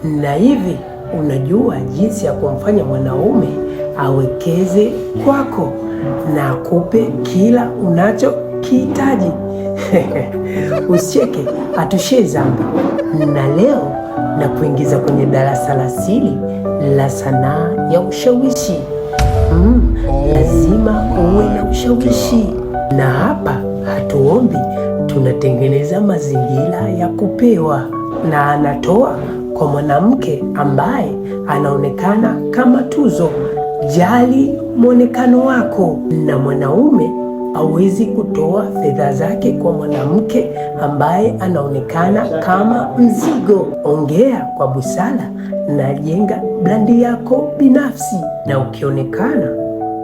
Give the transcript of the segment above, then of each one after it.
Na hivi unajua jinsi ya kumfanya mwanaume awekeze kwako na akupe kila unachokihitaji? Usicheke, atushie zambi. Na leo na kuingiza kwenye darasa la siri la sanaa ya ushawishi. Lazima uwe na ushawishi, na hapa hatuombi, tunatengeneza mazingira ya kupewa, na anatoa kwa mwanamke ambaye anaonekana kama tuzo. Jali mwonekano wako, na mwanaume hawezi kutoa fedha zake kwa mwanamke ambaye anaonekana kama mzigo. Ongea kwa busara na jenga brandi yako binafsi, na ukionekana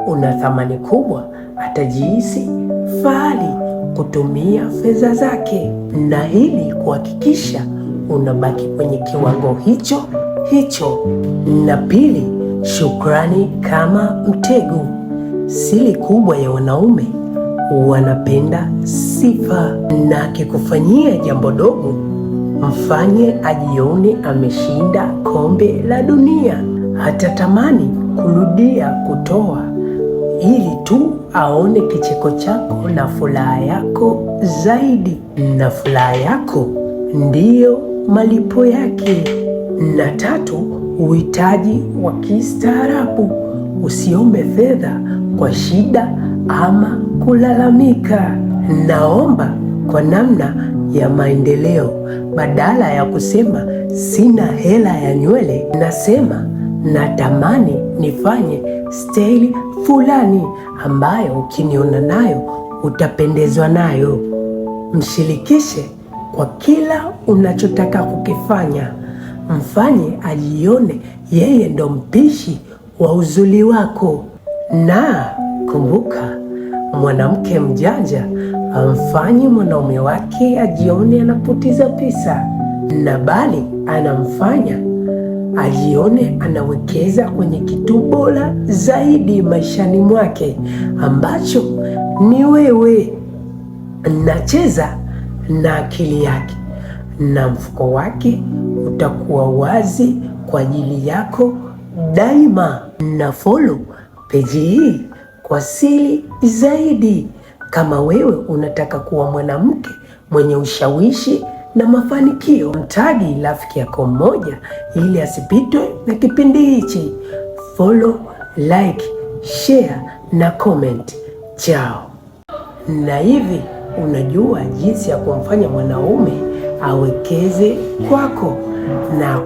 una thamani kubwa, atajihisi fahari kutumia fedha zake, na ili kuhakikisha unabaki kwenye kiwango hicho hicho. Na pili, shukrani kama mtego. Siri kubwa ya wanaume, wanapenda sifa, na akikufanyia jambo dogo, mfanye ajione ameshinda kombe la dunia. Hatatamani kurudia kutoa ili tu aone kicheko chako na furaha yako zaidi, na furaha yako ndiyo malipo yake. Na tatu, uhitaji wa kistaarabu. Usiombe fedha kwa shida ama kulalamika. Naomba kwa namna ya maendeleo, badala ya kusema sina hela ya nywele, nasema natamani nifanye staili fulani ambayo ukiniona nayo utapendezwa nayo. Mshirikishe kwa kila unachotaka kukifanya, mfanye ajione yeye ndo mpishi wa uzuri wako. Na kumbuka, mwanamke mjanja amfanyi mwanaume wake ajione anapoteza pesa, na bali anamfanya ajione anawekeza kwenye kitu bora zaidi maishani mwake ambacho ni wewe. Nacheza na akili yake na mfuko wake utakuwa wazi kwa ajili yako daima. Na follow peji hii kwa siri zaidi, kama wewe unataka kuwa mwanamke mwenye ushawishi na mafanikio. Mtagi rafiki yako mmoja ili asipitwe na kipindi hichi. Follow, like, share na comment. Chao. Na hivi unajua jinsi ya kumfanya mwanaume awekeze kwako na